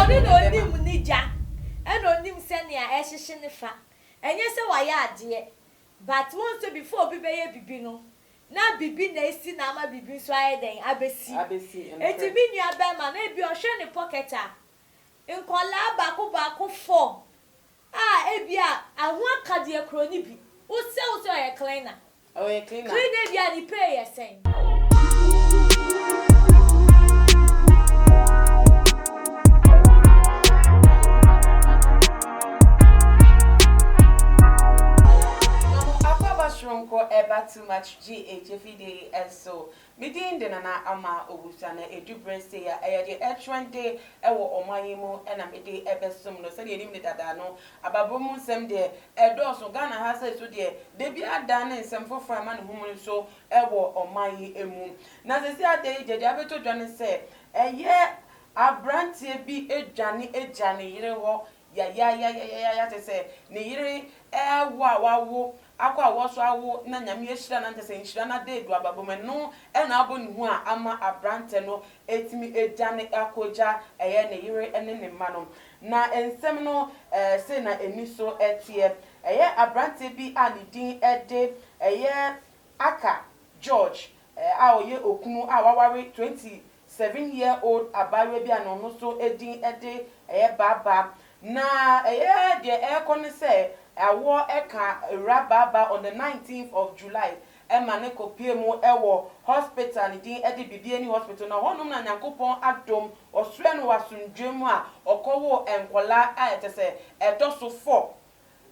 Ɔno na nua bɛma. onim ne gya ɛna onim sɛnea ɛhyehye ne fa. Ɛnyɛ sɛ wayɛ adeɛ but wohu sɛ before obi bɛyɛ bibi no na bibi na esi na ama bibi nso ayɛ dɛn abɛsi. Abɛsi, Enti ɛnokorɛ. me nua bɛrima no ebia ɔhwɛ ne pocket a nkɔlaa baako baako four a ebia aho akadeɛ koro no bi. Wosɛ wo sɛ ɔyɛ cleaner. Ɔyɛ cleaner. Cleaner ebia ne pay yɛ sɛn? Na mo akwaaba soronko ɛba too much GH afidie yi so. Me din de Nana Ama Owusu na ɛdu berɛ sei a ɛyɛ deɛ ɛtrɛnde wɔ ɔman yi mu na mede ɛbɛsom no. Sɛdeɛ yɛnim no dada no, abrabɔ mu nsɛm deɛ ɛdɔɔso. Ghana ha sei so deɛ, da biara da ne nsɛm foforɔ a ɛma ne ho mu nso wɔ ɔman yi mu. Na seesei ada yi deɛ, deɛ abɛtɔ dwa ne sɛ, ɛyɛ aberanteɛ bi dwane gya ne yere hɔ yayayayayaya kyerɛ sɛ ne yere awo a wawo akɔ awoɔ so awo na Nyame ahyira no a kyerɛ sɛ nhyira no ada adu abrabɔ mu ɛno na abɔ ne hu a ama aberantɛ no atumi adwane akɔgya ɛyɛ ne yere ne ne mma no. Na nsɛm no sei na ɛni so teɛ. Ɛyɛ aberanteɛ bi a ne din de ɛyɛ Aka George a ɔyɛ okunu a waware 27 year old abaayewa bi a na ɔno nso din de ɛyɛ Baaba. Na ɛyɛ deɛ ɛrekɔ ne sɛ awoɔ ka awura Baaba on the 19th of July ma no kɔpue mu wɔ hospital ne din de Bibiani Hospital. Na hɔnom na Nyankopɔn adom ɔsoɛ no wɔ asomdwoeɛ mu a ɔkɔwoo nkwadaa a kyerɛ sɛ ɛtɔ so four.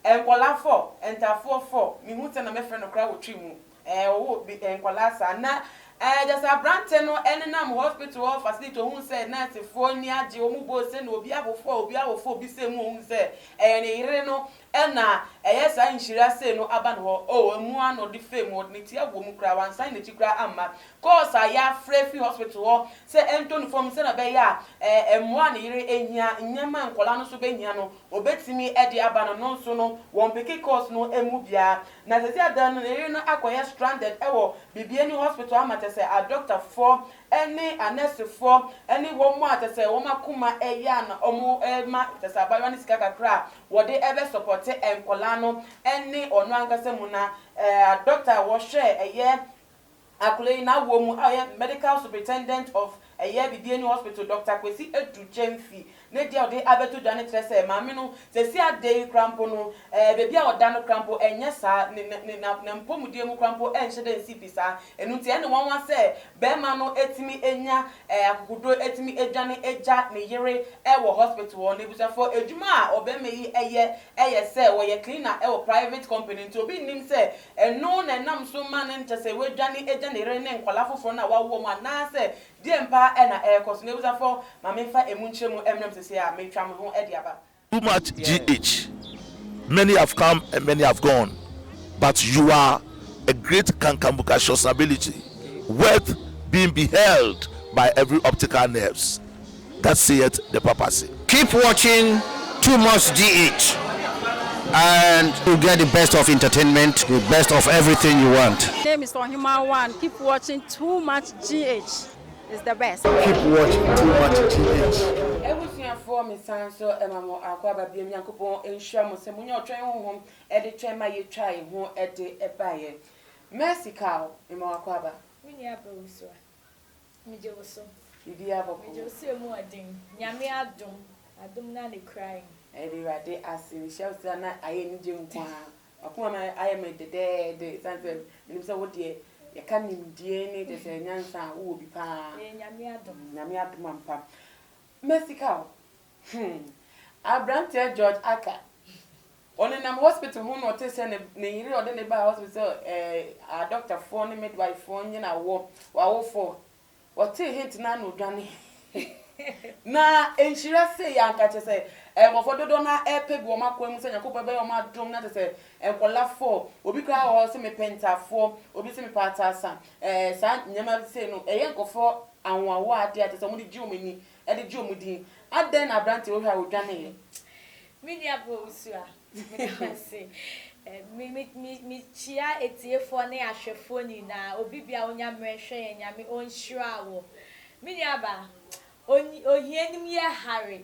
Nkwadaa four, ntaafoɔ four, mehu sɛ na mɛfrɛ no koraa wɔ twi mu, ɛɛ ɔwoo bi nkwadaa saa. Na ɛɛ kyerɛ sɛ aberanteɛ no nenam hospital hɔ facility ohuu sɛ nɛɛsefoɔ ani agye, wɔn bɔ ose na obi awo four, obi awo four, obi sɛ mu ohuu sɛ ɛyɛ ne yere no ɛna ɛyɛ saa nhyira sei no aba ne hɔ. Oh emu ara na ɔde faa mu, ɔde ne ti awɔ mu koraa, wansan n'akyi koraa amma. Course a yɛafrɛ firi hospital hɔ sɛ ɛntɔ no fam sɛdeɛ ɛbɛyɛ a ɛɛ mmoa a ne yere hia, nneɛma a nkwadaa no nso bɛhia no, Obetumi de aba no no nso no wɔmpeke course no mu biara. Na sɛsei ada no ne yere no akɔyɛ stranded wɔ Bibiani hospital ama kyɛsɛ adɔktafoɔ ne anɛsefoɔ ne wɔn a kyɛsɛ wɔn akoma yɛ a na wɔn ma kyɛsɛ abayewa no sika kakra a wɔde bɛ sɔpɔte nkwadaa no ne ɔno ankasa mu na adɔkta a wɔhwɛ ɛyɛ Akwadaa yi n'awoɔ mu a ɔyɛ Medical Superintendent of ɛyɛ Bibiani Hospital Doctor Kwesi Adu Gyamfi ne deɛ ɔde abɛto dwa no kyerɛ sɛ maame no sɛsi adeɛ yi koraa mpo no ɛɛ baabi a ɔda no koraa mpo ɛnyɛ saa ne ne ne na mpɔmudie mu koraa mpo ɛnhyɛ da nsi pi saa ɛno nti ɛne nwanwa sɛ barima no atumi anya ɛɛ akokoduro atumi adwane agya ne yere ɛwɔ hospital hɔ. Na abusuafoɔ adwuma a ɔbarima yi ɛyɛ ɛyɛ sɛ ɔyɛ cleaner ɛwɔ private company nti obi nnim sɛ Ɛno na ɛnam so ma no nkyɛ sɛ wadwane agya ne yere ne nkwadaa foforɔ no a wawo wɔn anaasɛ deɛn paa na ɛrekɔ so. N'abusuafoɔ, ma memfa ɛmu nkyerɛmu mmrɛ mo seesei a meretwa me ho de aba. Too much GH many have come and many have gone but you are a great kankambukacious ability worth being beheld by every optical nerves that saith the papacy. Keep watching Too Much GH and you get the best of entertainment, the best of everything you want. Name is Ohima One. Keep watching Too Much GH. It's the best. Keep watching Too Much GH. Abusuafoɔ me san nso ma mo akwaaba biom Nyankopɔn nhyira mo sɛ monya ɔtwɛn honhom de twɛn ma yɛtwaa yɛn ho de baeɛ Mercy Kaw mema wo akwaaba. Me nua Bawusua. Megye wo so. Biribiara bɔkɔɔ. Megye wo so emu ɔden. Nyame adom, adom no ara na ekura yɛn. Yɛda Awurade ase. Mehyia wo saa na ayɛ anigye nko ara. W'akoma mu ayɛ me dɛdɛɛdɛ esiane sɛ menim sɛ wo deɛ yɛka nimdie ne kyerɛ sɛ nyansa a wowɔ bi paa. Ɛyɛ Nyame adom. Nyame adom ampa. Mercy Kaw, hmm, aberanteɛ George Ackah Ɔnenam hospital ho na ɔtee sɛ ne ne yere a ɔde no baa hospital sɛ ɛɛ adɔktafoɔ ne midwifefoɔ nye no awoɔ, w'awofoɔ. Ɔtee hint no ara na ɔdwane. Na nhyira sei a anka kyerɛ sɛ nkurɔfoɔ dodoɔ no ara ɛrepɛ bi wɔn akwan mu sɛ Nyankopɔn bɛyɛ wɔn adom na kyerɛ sɛ nkwadaa four, obi koraa wɔ hɔ sɛ mepɛ ntaafoɔ, obi sɛ mepɛ ataasa, ɛɛ saa nneɛma sei no ɛyɛ nkurɔfoɔ ahoahoa adeɛ a kyerɛ sɛ wɔde gye wɔn ani, de gye wɔn din. Adɛn na aberanteɛ wohwɛ a ɔdwaneeɛ? Me nua Bowusua, meda wo ase. Me me me mekyia atiefoɔ ne ahwɛfoɔ nyinaa. Obi biara a onya mmerɛ hwɛ yɛn, Nyame ɔnhyira wo. Me nua baa, Onyi ohia nim yɛ hare.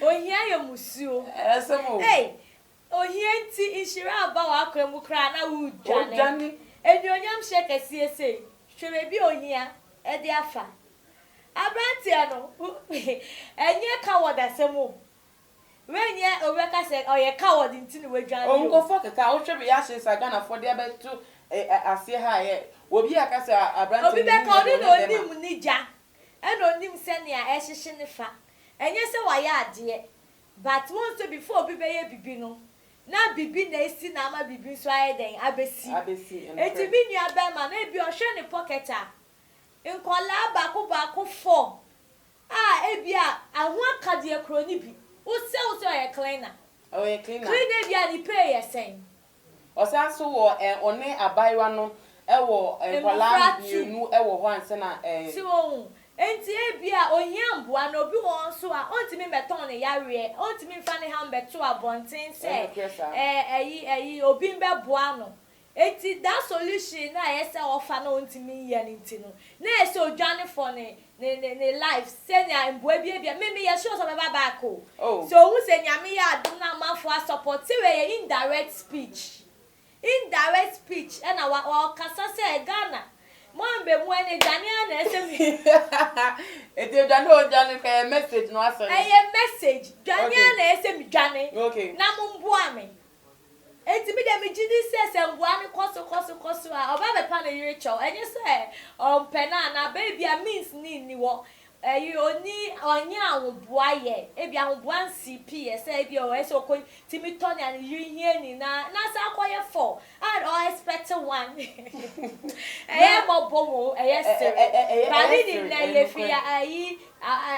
Ohia yɛ musuo. Ɛsɛm o. Ei, ohia nti nhyira aba w'akwan mu koraa na woredwane. Wodwane. Anuonyam hyɛ kɛseɛ sei, hwɛ baabi a ohia de afa. Aberanteɛ no, ɛnyɛ coward asɛm o. Wei nyɛ obi bɛka sɛ ɔyɛ coward nti na wadwane o. Nkurɔfoɔ keka a, wohwɛ reactions a Ghanafoɔ de abɛto aseɛ ha a, yɛ obi a ka sɛ aberanteɛ Obi no bɛka ne ɔno nua na ɔnyɛ bɛrima. onim ne gya, ɛna onim sɛnea ɛhyehye ne fa. Ɛnyɛ sɛ wayɛ adeɛ, but wohu sɛ before obi bɛyɛ bibi no, na bibi na asi na ama bibi nso ayɛ dɛn, abɛsi. Abɛsi, Enti nokorɛ. me nua bɛrima no, ebia ɔhwɛ ne pocket a, nkwadaa baako baako four A ebia aho akadeɛ koro no bi. Wo sɛ wo sɛ ɔyɛ cleaner. Ɔyɛ cleaner. Cleaner bia ne pay yɛ sɛn? Ɔsan nso wɔ ɛ ɔne abaayewa no wɔ nkwadaa Mmofra tu. mmienu wɔ hɔ ansa na ɛ. So wohu? Enti ebia ohia mboa na obi wɔ hɔ nso a ontumi mbɛtɔn ne yareɛ, ontumi mfa ne haw mbɛto abɔnten sɛ Ɛnokorɛ saa. ɛ ɛyi ɛyi obi mbɛboa no. Enti that solution no a ɛyɛ sɛ ɔfa na ɔntumi nyɛ no nti no, na ɛyɛ sɛ ɔdwane for ne ne ne ne life sɛnea mboa bi ebia me meyɛ sure sɛ ɔbɛba back o. Oh. Sɛ ɔhu sɛ Nyame yɛ adom na amanfoɔ asupporte wei yɛ indirect speech. Indirect speech ɛna wa ɔkasa sɛ Ghana mo amba mu ɛne dwane ara na ɛsɛ me. Enti odwane a ɔdwane no ɛyɛ message na wasɛnde. Ɛyɛ message, dwane Okay. ara na ɛsɛ me dwane Okay. na mo mboa me. Enti me deɛ megye di sɛ sɛ mmoa no kɔ so kɔ so kɔ so a, ɔba bɛpa ne yere kyɛw. Ɛnyɛ sɛ ɔmpɛ no anaa, but ebia means no nni hɔ. Ɛyi, ɔnni, ɔnyɛ ahoboa yɛ. Ebia ahoboa nsii pi yɛ sɛ ebia ɔyɛ sɛ ɔkɔ tumi tɔ nea ne yere hia nyinaa, na asan akɔyɛ four a ɔ expect one. Ɛyɛ mmɔbɔ o, ɛyɛ sere. But ne nyinaa yɛfiri ayi,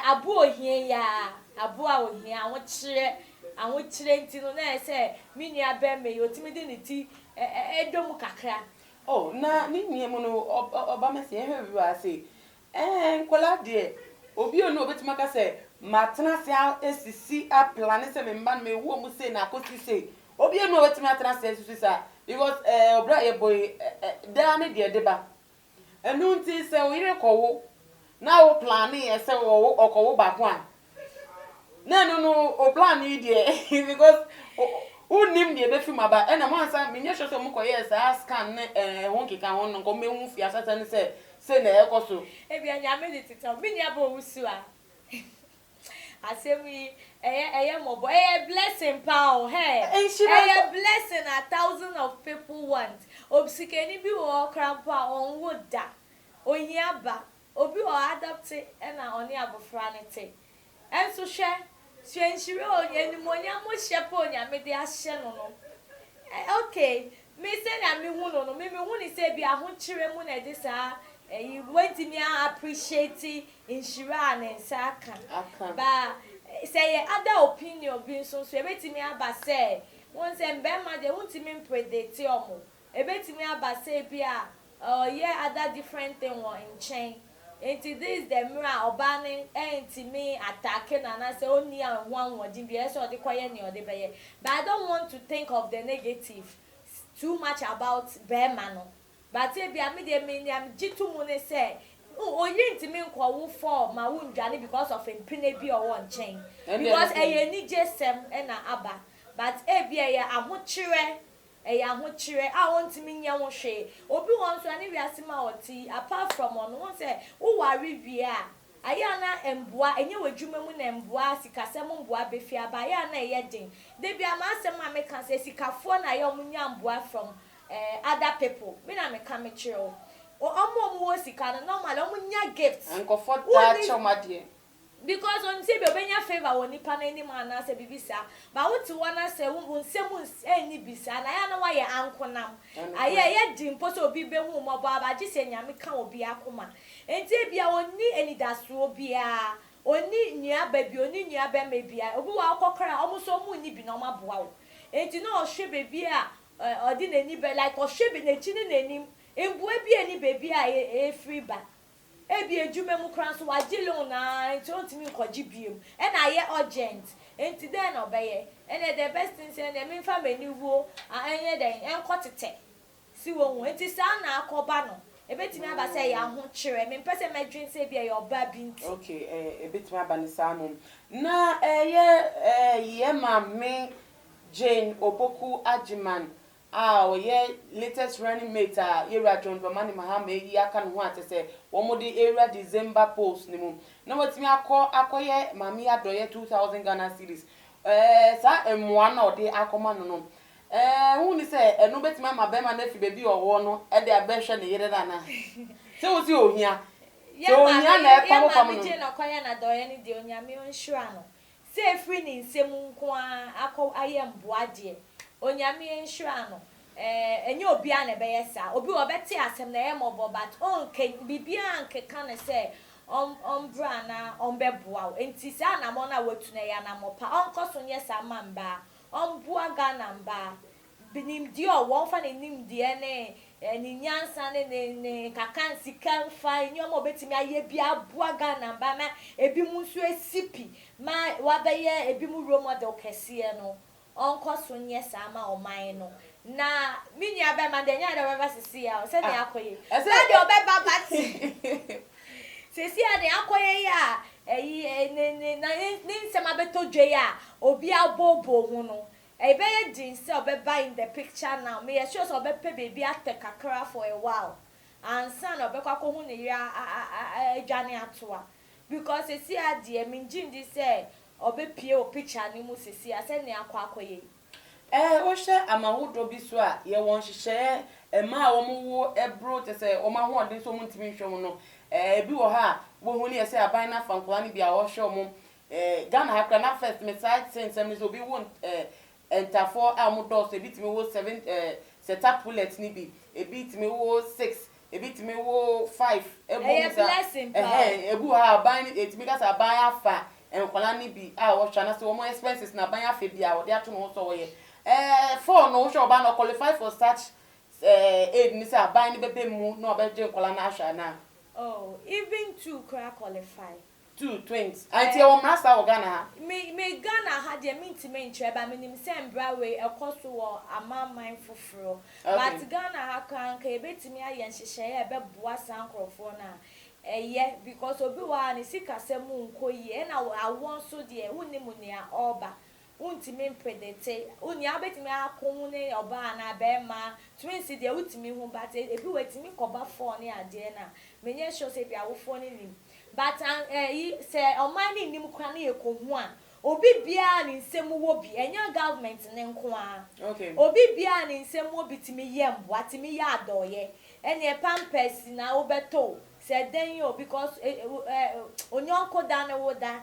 aboa ohia yi ara, aboa ohia, ahokyerɛ. Ahokyerɛ nti no, na ɛyɛ sɛ me nua barima yi, ɔtumi de ne ti dɔ mu kakra. Oh, na ne nua mu no, ɔba mɛsɛ yɛhwɛ biribi wɔ ha sei. Ɛɛ, nkwadaa deɛ, obi ɔni obetumi aka sɛ matena ase asisi aplane sɛ me mma no mewo wɔn sei na akɔsi sei. Obi ɔni obetumi atena ase asusu saa because ɛɛ ɔbra a yɛbɔ yi, daa ne deɛ ɛde ba. Ɛno nti sɛ wo yere kɔwo na wo planeeɛ sɛ ɔwo ɔkɔwo baako a, na ɛno no wo plan yi deɛ because wonnim deɛ ɛbɛfiri mu aba. Ɛna mo ansa menyɛ sure sɛ mokɔyɛɛ saa scan ne ɛho nkekaho no nka wɔbɛhu firi ahyɛaseɛ no sɛ sei na ɛrekɔ so. Ebia Nyame de tete wo. Me nua bɔ owusu a. Asɛm yi ɛyɛ ɛyɛ mmɔbɔ ɛyɛ blessing paa o hey Nhyira ɛyɛ blessing a thousand of people want osikani bi wɔ hɔ koraa mpo a ɔnwo da ohia ba obi wɔ hɔ adopte ɛna ɔne abɔfra no te ɛnso hwɛ hwɛ nhyira o animuonyam hyɛ pɛ Onyame de ahyɛ no no ok me sɛnea me hu no no me me hu no sɛ ebi ahokyerɛ mu na ɛde saa ɛyi wantumi a appreciate nhyira a ne nsa aka. Aka. But sɛ ɛyɛ other opinion bi nso nso ɛbɛtumi aba sɛ, wohu sɛ mmarima deɛ wontumi mpredicte wɔn. Ɛbɛtumi aba sɛ ebi a ɔyɛ other different thing wɔ nkyɛn. Nti this is the mmerɛ a ɔbaa no ntumi attack no anaasɛ ɔnni ho ahoɔden biara ɛsɛ sɛ ɔde kɔyɛ nea ɔde bɛyɛ. But I don't want to think of the negative too much about barima no. But ebia me deɛ me nea me gye to mu ne sɛ oyi ntumi nkɔ wo fɔɔ ma wo ndwane because of mpena bi a ɔwɔ nkyɛn because ɛyɛ anigye sɛm na aba but ebia ɛyɛ ahokyerɛ ɛyɛ ahokyerɛ a ɔntumi nyɛ ho hwee obi wɔ hɔ nso a ne wiase mu a ɔte yi apart from ɔno wohu sɛ wo ware wie a ayɛ a na mboa ɛnyɛ w'adwuma mu na mboa sikasɛm mboa bɛfi aba ayɛ a na ɛyɛ den da biara m'asɛm a meka sɛ sikafoɔ na ayɛ a wɔn nya mboa from eh other people me na me ka me kyerɛ wo ɔmo a ɔmo wɔ sika no normally ɔmo nya gift Nkurɔfoɔ taa kyɛ ɔmo adeɛ. Because onim sɛ ebia obenya favour wɔ nipa no anim anaa sɛ biribi saa but wo te hɔ na sɛ wo nsam nni bi saa na ayɛ a na woayɛ ankonam ayɛ ɛyɛ den mpo sɛ obi behu wo mmɔbɔ aba gye sɛ Nyame ka obi akoma nti ebia onni anidasoɔ biara onni nua ba bi onni nua bɛma biara obi wɔ hɔ a wokɔ koraa a ɔmo nso ɔmo nni bi na ɔmo aboa wo nti na ɔhwɛ baabi a Ɔde n'ani bɛ like ɔhwɛ bɛ n'akyi ne n'anim. Mboa bi nni baabi a ɛfiri ba. Ebia adwuma mu koraa nso wagye loan aa nti ɔntumi nkɔgye biom. Ɛna ayɛ urgent nti dɛn na ɔbɛyɛ? Ɛneɛ the best thing sɛ ɛneɛ memfa m'ani wuo a ɛnyɛ dɛn ɛnkɔ tetɛ. Si wohu? Nti saa na akɔba no. Ebetumi aba sɛ ɛyɛ ahokyerɛ. Mempɛ sɛ mɛdwen sɛ ebia ɛyɛ ɔbaa bi nti. Okay, eh, ebetumi aba no saa mmom. Na ɛyɛ eh, yɛn maame Jane Opoku Agyemang a ɔyɛ latest running mate a Yɛwura John Dramani Mahama ayi aka ne ho a kyerɛ sɛ wɔde rewura December polls no mu na watumi akɔ akɔyɛ maame yi adɔeɛ 2000 Ghana cedis. Eh, saa mmoa no a ɔde akɔma no no, eh, wohu ne sɛ ɛno bɛtumi ama bɛrima no afi baabi a ɔwɔ no de abɛhwɛ ne yere no anaa? Sɛ wo se ohia, sɛ Yɛn ohia maame na yɛn ɛpamopam maame no. Jane ɔkɔyɛ n'adɔeɛ no deɛ Onyame ɔnhyira no. Sɛ ɛfiri ne nsam nko ara akɔ ayɛ mboa deɛ, Onyame nhyira no. Ɛɛ ɛnyɛ obiara na ɛbɛyɛ saa. Obi wɔ hɔ ɔbɛte asɛm no ɛyɛ mmɔbɔ but ɔnka biribiara nkeka no sɛ ɔm ɔmbra anaa ɔmbɛboa wo. Nti saa anamɔ no a watu no ɛyɛ anamɔ pa. Ɔnkɔ so nyɛ saa mma mbaa. Ɔmboa Ghana mbaa. Nimdeɛ a ɔwɔ, ɔmfa ne nimdeɛ ne ne nyansa ne ne ne nkaka sika mfa nneɛma a ɔbɛtumi ayɛ bi aboa Ghana mma ma ebinom nso asi pi ma wabɛyɛ ebinom role model kɛseɛ no, ɔnkɔ so nyɛ saa ma ɔman no. Na me nua bɛrima deɛ ɛnyɛ adeɛ a ɔbɛba sisi a o, sɛdeɛ akɔ yi. Ɛsɛ Sɛdeɛ ɔbɛba but sisi a deɛ akɔyɛ yi a ɛyi ne ne na ne nsɛm abɛtɔ dwa yi a obi abooboo ho no, ɛbɛyɛ den sɛ ɔbɛba in the picture now. Meyɛ sure sɛ ɔbɛpɛ baabi atɛ kakra for a while ansa na ɔbɛkɔ akɔhu ne yere adwane atoa. Because sisi a deɛ mengye ndi sɛ ɔbɛpie wɔ picture no mu sisi a sɛnea akɔ akɔyɛ yi. Wohwɛ amahodoɔ bi so a, yɛwɔ nhyehyɛeɛ mmaa a wɔwo ɛboro kyɛ sɛ wɔn ahoɔden so wɔn ntumi nhwɛ wɔn no. Ebi wɔ hɔ a wohu ne yɛ sɛ aban no afa nkwadaa no bi a wɔhwɛ wɔn. Ghana ha koraa na first me saa te nsɛm no sɛ obi wo ntafoɔ a wɔn dɔɔso, ebi tumi wo seven septuplets ne bi, ebi tumi wo six, ebi tumi wo five. Ɛbɔ mu Ɛyɛ saa. blessing paa. Ɛhɛn, ebi wɔ hɔ a aban no etumi ka sɛ aban afa nkwadaa no bi a wɔhwɛ anaasɛ wɔn expenses na aban afa bi a wɔde ato ne ho sɛ wɔyɛ. Four no, wohwɛ ɔbaa no qualify for such aid ni sɛ aban no bɛbɛ mu na ɔbɛgye nkwadaa no ahwɛ anaa? Oh, even two koraa qualify. Two twins. Nti ɛwɔ mmara saa wɔ Ghana ha? Me Ghana ha deɛ mentumi nkyerɛ ba menim sɛ mbra wei ɛkɔ so wɔ amanaman foforɔ. But Ghana ha koraa nka yɛbɛtumi ayɛ nhyehyɛeɛ a ɛbɛboa saa nkurɔfoɔ no a ɛyɛ because obi wɔ ha a ne sikasɛm mu nkɔ yie, ɛna awoɔ nso deɛ wonnim nea ɔreba, wontumi mpredict wo nea wobɛtumi ako ho ne ɔbaa anaa bɛrima. Twins deɛ wotumi hu, but ebi wɔ etumi kɔba four ne adeɛ no a menyɛ sure sɛ ebi awofoɔ no nim. But ɛyi sɛ ɔman no nnim koraa ne yɛkɔhu a, obi biara ne nsɛm wɔ bi, ɛnyɛ government ne nko ara. Obi biara ne nsɛm wɔ bi tumi yɛ mboa, tumi yɛ adɔeɛ. Ɛneɛ pampers na wobɛtɔ o, sɛ dɛn o, because onyɔnko da ne wo da.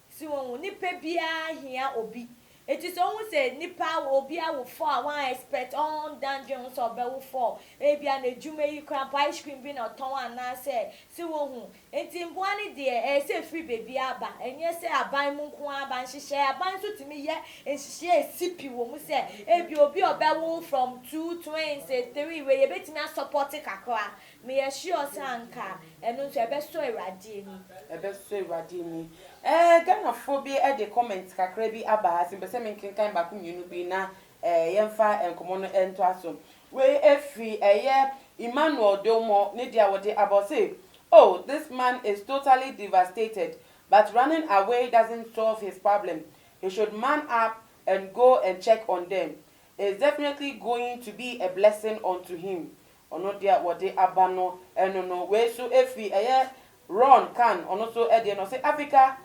Si wɔn ho nipa biara hia obi. Eti sɛ ohun sɛ nipa obi awo four a wɔn expect ɔndan dwen ho sɛ ɔbɛwo four, ebia n'adwuma yi koraa mpo ice cream bi na ɔtɔn anaasɛ si wɔn ho. Nti mboa no deɛ ɛyɛ sɛ efiri beebi aba, ɛnyɛ sɛ aban mu nko ara aba. Nhyehyɛe, aban nso tumi yɛ nhyehyɛe a esi pi wɔ mu sɛ ebi obi a ɔbɛwo from two twins three wei yɛbɛtumi asupport kakra. Meyɛ sure sɛ anka ɛno nso ɛbɛsɔ Awurade ani. Ɛbɛsɔ Awurade ani. Ghanafoɔ bi de comment kakra bi aba ha sɛ mpɛ sɛ menkenkan baako mmienu bi na yɛmfa nkɔmmɔ no ntoa so. Wei efiri ɛyɛ Emmanuel Domo ne deɛ a wɔde aba. Ɔse, "Oh, this man is totally devastated, but running away doesn't solve his problem. He should man up and go and check on them. It's definitely going to be a blessing unto him." Ɔno deɛ a wɔde aba no ɛno no. Wei so efi ɛyɛ Ron Khan, ɔno nso ɛdeɛ no, ɔsɛ, "Africa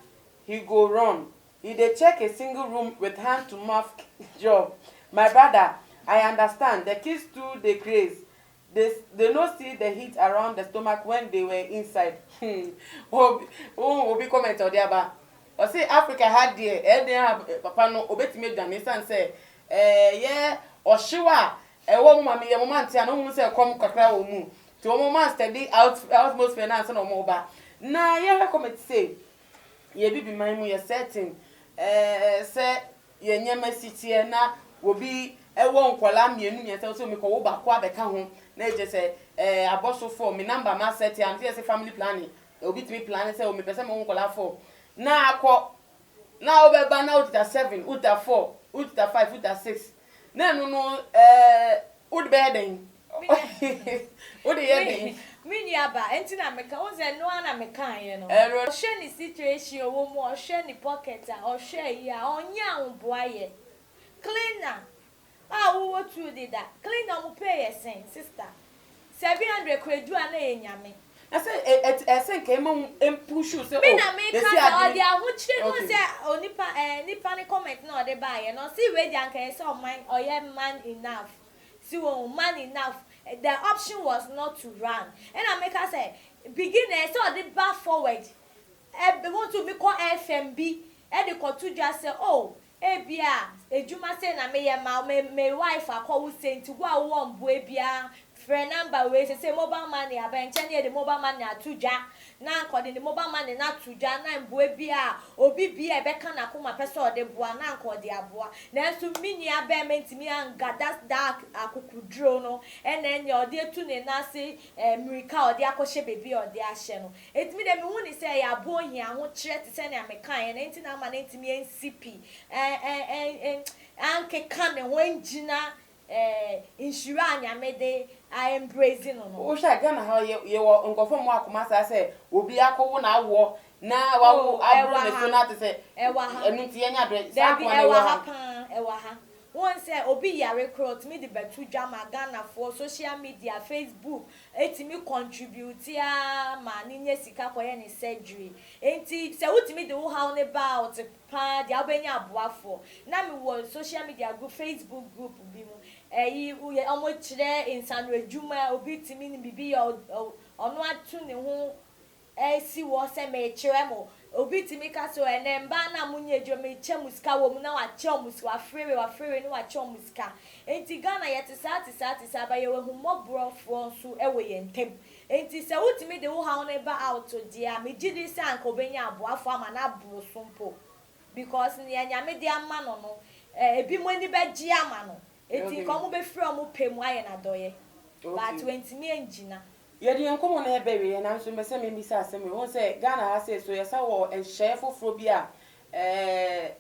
he go run? He dey check a single room with hand to mouth job. My brother, I understand the kids too dey craze. They no see the heat around the stomach when they were inside." Obi comment ɔde aba, ɔsɛ Africa ha deɛ ɛyɛ den a papa no obetumi adwane esan sɛ ɛyɛ ɔhyew a ɛwɔ mo maame yɛ mo ma nte a na wɔn sɛ ɛkɔm kakra wɔ mu nti wɔn ma study out atmosphere na ansa na wɔn ba. Na yɛhwɛ comment sɛ yɛ bibi man mu yɛ certain sɛ yɛ nneɛma si teɛ na obi ɛwɔ nkɔlaa mmienu mmiɛnsa sɛ omi kɔ wo baako abɛka ho na ɛkyɛ sɛ abɔso four mi number ma set a nti yɛ sɛ family planning, obi tumi plan sɛ omi pɛ sɛ mo wo nkɔlaa four na akɔ na wobɛba na wotita seven, wotita four, wotita five, wotita six, na ɛno no wode bɛyɛ dɛn? Wode yɛ dɛn? Me nua ba, ɛnti na meka, wohu sɛ ɛno ara na mekaeɛ no. Ɔhwɛ ne situation a ɔwɔ mu, ɔhwɛ ne pocket a, ɔhwɛ ayi a, ɔnyɛ ahoboayɛ. Cleaner a wowɔ tuo deda, cleaner ɔmo pay yɛ sɛn sister? 700 koraa edu a na ɛyɛ nyame. Na sɛ ɛ ɛ ɛsɛ nka ɛma wo ɛmpush wo sɛ Me oh na meka yɛsi sɛ ade ɔde ahokyere no okay. sɛ onipa ɛɛ nipa ne comment na ɔde baayɛ no ɔse wei deɛ anka ɛyɛ sɛ ɔman ɔyɛ man enough si wɔn man enough the option was not to run ɛna meka sɛ beginner ɛsɛ ɔde ba forward ɛ wontumi kɔ FM bi ɛde kɔto dwa sɛ oh ebia edwuma sei na meyɛ ma me wife akɔwo sei nti wo a wowɔ mboa biara frɛ number wei. Sese mobile money aba nkyɛn ne yɛde mobile money ato dwa na anka ɔde ne mobile money no ato dwa na mboa bi a obi bi a ɛbɛka n'akoma pɛ sɛ ɔde boa na anka ɔde aboa. Nanso me nua bɛrima ntumi angada daa akokoduro no ɛna ɛnea ɔde atu ne nan ase mmirika a ɔde akɔhyɛ baabi a ɔde ahyɛ no. Enti me deɛ mehu ne sɛ ɛyɛ aboɔ hia ahokyerɛ te sɛ nea mekaeɛ no enti na ama no ntumi ansi pi ankeka ne ho angyina nhyira a Nyame de a embrace no. Wohwɛ a Ghana ha yɛ yɛwɔ nkurɔfoɔ a wɔwɔ akoma saa sɛ obi akɔwo n'awoɔ na wawo Oh, aboro ɛwɔ ne so ha. na te sɛ Ɛwɔ ha. ɛno nti yɛnya abrɛ saa Dabi, akoma no ɛwɔ ɛwɔ ha ha. paa, ɛwɔ ha. Wohu sɛ obi yare koraa otumi de bɛto dwa ma Ghanafoɔ, social media, Facebook, etumi contribute ara ma no nya sika kɔyɛ ne surgery. Enti sɛ wotumi de wo haw no ba out paa deɛ a, wobɛnya aboafoɔ. Na mewɔ social media group, Facebook group bi mu, ɛyi, wɔkyerɛ nsano adwuma, obi tumi nim biribi yɛ, ɔno ato ne ho asi hɔ sɛ merekyerɛ mo. Obi tumi ka sɛ, ɛnnɛ mmaa no a monyɛ adwuma, mekyɛ mo sika wɔ mu na wakyɛ wɔn sika, wafrɛ wei, wafrɛ wei na wakyɛ wɔn sika. Enti Ghana yɛte saa te saa te saa but yɛwɔ ahummɔborɔfoɔ nso wɔ yɛn ntam. Enti sɛ wotumi de wo haw no ba out deɛ a, megye di sɛ anka wobɛnya aboafoɔ ama no aboro so mpo. Because nea Nyame de ama no no, ebinom ani bɛgye ama no. Enti nka wɔbɛfiri wɔn pɛ mu ayɛ no adɔeɛ. But wantumi angyina. Yɛde yɛn nkɔmmɔ no reba awieɛ nanso mepɛ sɛ mebisa asɛm wei. Wohu sɛ Ghana ha sei so yɛsa wɔ nhyehyɛeɛ foforɔ bi a ɛɛ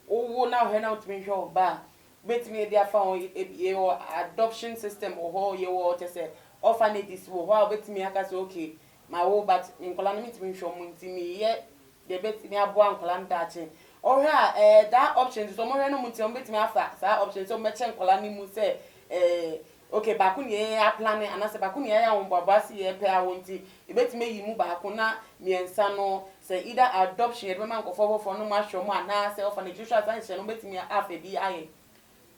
wowo na wohwɛ na wontumi nhwɛ wo ba a, wobɛtumi de afa ho. Yɛwɔ adoption system wɔ hɔ, yɛwɔ kyerɛ sɛ orphanages wɔ hɔ a wobɛtumi aka sɛ okay mawo but me nkwadaa no mentumi nhwɛ wɔn nti meyɛ deɛ ɛbɛtumi aboa nkwadaa no daakye. Wohwɛ a ɛɛ that option nso wɔhwɛ no mu nti wɔbɛtumi afa saa option sɛ wɔbɛkyɛ nkwadaa no mu sɛ ɛɛ Okay baako na yɛn aplane anaasɛ baako na yɛayɛ ahoboaboa ase yɛpɛ awo nti yɛbɛtumi ayi mu baako na mmiɛnsa no sɛ either adoption yɛde bɛma nkurɔfoɔ foforɔ no wɔahwɛ wɔn anaasɛ orphanage wohwɛ a saa nhyehyɛe no wobɛtumi afa bi ayɛ.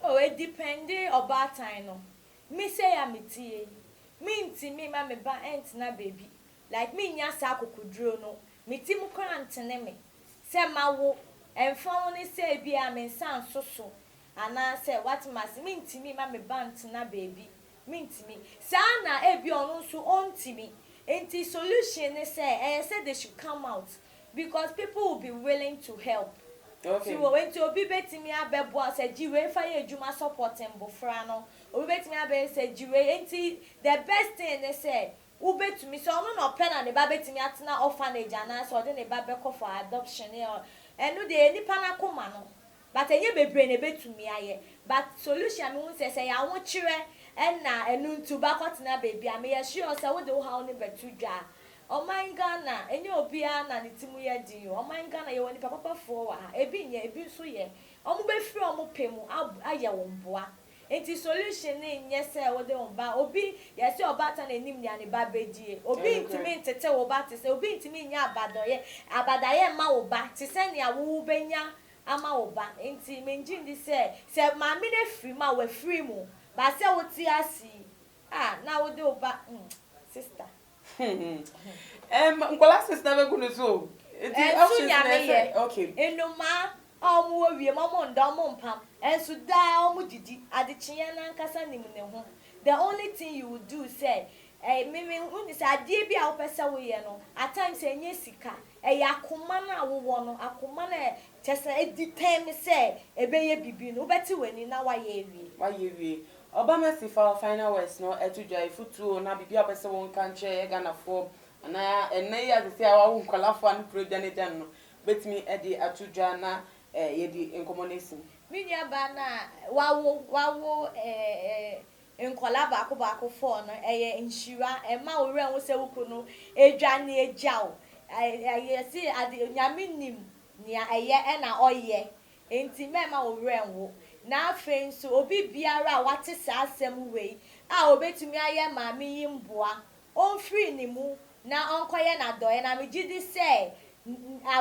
Oh edepende ɔbaatan no. Me sei a mete yi, mentumi mma me ba ntena baabi like mennya saa akokoduro no, me ti mu koraa ntene me sɛ mawo, ɛmfa ho ne sɛ ebia me nsa nso so Anaasɛ, woate me ase, mentumi mma me ba ntena baabi, mentumi. Saa na ebia ɔno nso ɔntumi. Nti solution ne sɛ, ɛyɛ sɛ they should come out because people will be willing to help. So wɔ, nti obi bɛtumi abɛboa wo sɛ gye wei fa yɛ adwuma support mbofra no, obi bɛtumi abɛyɛ sɛ gye wei, nti the best thing ne sɛ, wobɛtumi, sɛ ɔno na ɔpɛ na ne ba bɛtumi atena orphanage anaasɛ ɔde ne ba bɛkɔ for adoption, ɛno deɛ ɛyɛ nipa no akoma no. But ɛnyɛ bebree na ɛbɛtumi ayɛ. But solution a mehu sɛ, sɛ ɛyɛ ahokyerɛ ɛna ɛno nti wobɛakɔ tena baabi a, meyɛ sure sɛ wode wo haw no bɛto dwa a, ɔman Ghana, ɛnyɛ obiara na ne ti mu yɛ den o, ɔman Ghana yɛwɔ nipa papafoɔ wɔ ha, ebi nyɛ, ebi nso yɛ. Wɔn bɛfiri wɔn pɛ mu ayɛ wo mboa. Nti solution no nyɛ sɛ wode wo ba, obi, yɛse ɔbaatan na ɛnim nea ne ba bɛdie, obi ntumi ntete wo ba te sɛ, obi ntumi nyɛ abadɔyɛ, abadayɛ mma wo ba te sɛ nea wo wobɛnya ama wo ba nti mengye ndi sɛ sɛ maame no afiri mu a wafiri mu but sɛ wote ase yi ah na wode wo ba hmm sister. Ɛm nkwadaa six na bɛgu no so o. Nti Ɛnso options na Nyame ɛsɛ yɛ. okay. Nnomaa a wɔn wɔ wiem wɔn nda wɔn mpam ɛnso daa wɔn didi adekyeɛ no ankasa nim ne ho the only thing you will do sɛ ɛɛ me me hu ne sɛ adeɛ bi a wopɛ sɛ woyɛ no at times ɛnyɛ sika Ɛyɛ akoma no a wowɔ no, akoma no a kyerɛ sɛ ɛditɛɛme sɛ ɛbɛyɛ biribi no, wobɛte w'ani na woayɛ awie. Woayɛ awie. Ɔba Mercy fa wo final words no to dwa, afutuo anaa biribi a wopɛ sɛ wo nka nkyerɛ yɛ Ghanafoɔ anaa ɛnnɛ yi a seesei a woawo nkwadaa a ne kuro adwane agya no no, wobɛtumi de ato dwa na yɛde nkɔmmɔ no asi. Me nuabaa no a wawo, wawo eh, eh. Nkwadaa baako baako four no, ɛyɛ nhyira. Ɛmma wo werɛ nho sɛ wo kunu adwane agya wo. Yɛse ade, Nyame nim nea ɛyɛ ɛna ɔyɛ. Enti mɛmma wo werɛ nho. Na afei nso, obi biara a wate saa asɛm wei a obetumi ayɛ maame yi mboa, ɔmfiri ne mu na ɔnkɔyɛ no adɔeɛ. Na megye di sɛ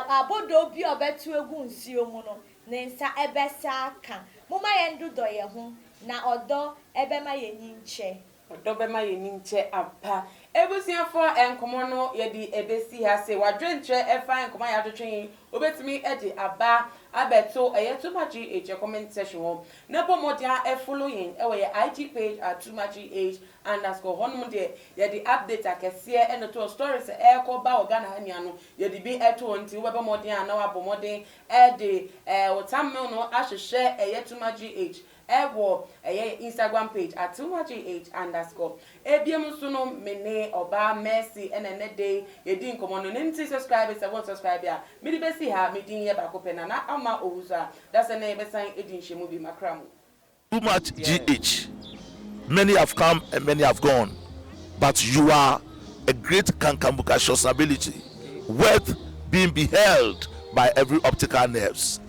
abodoo bi a ɔbɛto agu nsuo mu no, ne nsa bɛsa aka. Momma yɛndodɔ yɛn ho, na ɔdɔ bɛma yɛn nkyɛ. Ɔdɔ bɛma yɛn nkyɛ ampa. Abusuafoɔ, nkɔmmɔ no yɛde ɛbɛsi ha sei. W'adwenkyerɛ ɛfa nkɔmmɔ a yɛatwetwe yi, wobɛtumi de aba abɛto ɛyɛ Too Much GH comment section hɔ. Na bɔ mmɔden a follow yɛn ɛwɔ yɛ IG page at Too Much GH underscore. Hɔnom deɛ yɛde update akɛseɛ ɛna to stories a ɛrekɔ ba wɔ Ghana ha nyinaa no, yɛde bi ɛto hɔ, nti wobɛbɔ mmɔden a na wabɔ mmɔden ɛde wo thumbnail no ahyehyɛ ɛyɛ Too Much GH ɛwɔ ɛyɛ Instagram page at Too Much GH underscore. Ebiem nso no, me ne ɔbaa Mercy ɛna ɛnɛ de yɛdi nkɔmmɔ no ne, nti subscribe sɛ wɔn subscribe a mede bɛsi ha. Me din yɛ baako pɛ, Nana Ama Owusu, a dasɛ na yɛbɛsan edi nhyɛmu bi makra mu. Too much GH. Many have come and many have gone, but you are a great kankambukacious ability worth being beheld by every optical nerves.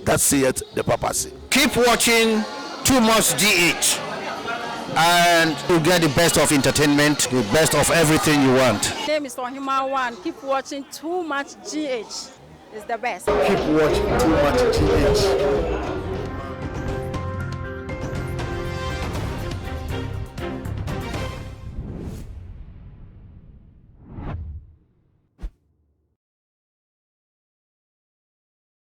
That saith the papacy. Keep watching Too Much GH and you get the best of entertainment, the best of everything you want. My name is Ohima One. Keep watching Too Much GH. It's the best. Keep watching Too Much GH.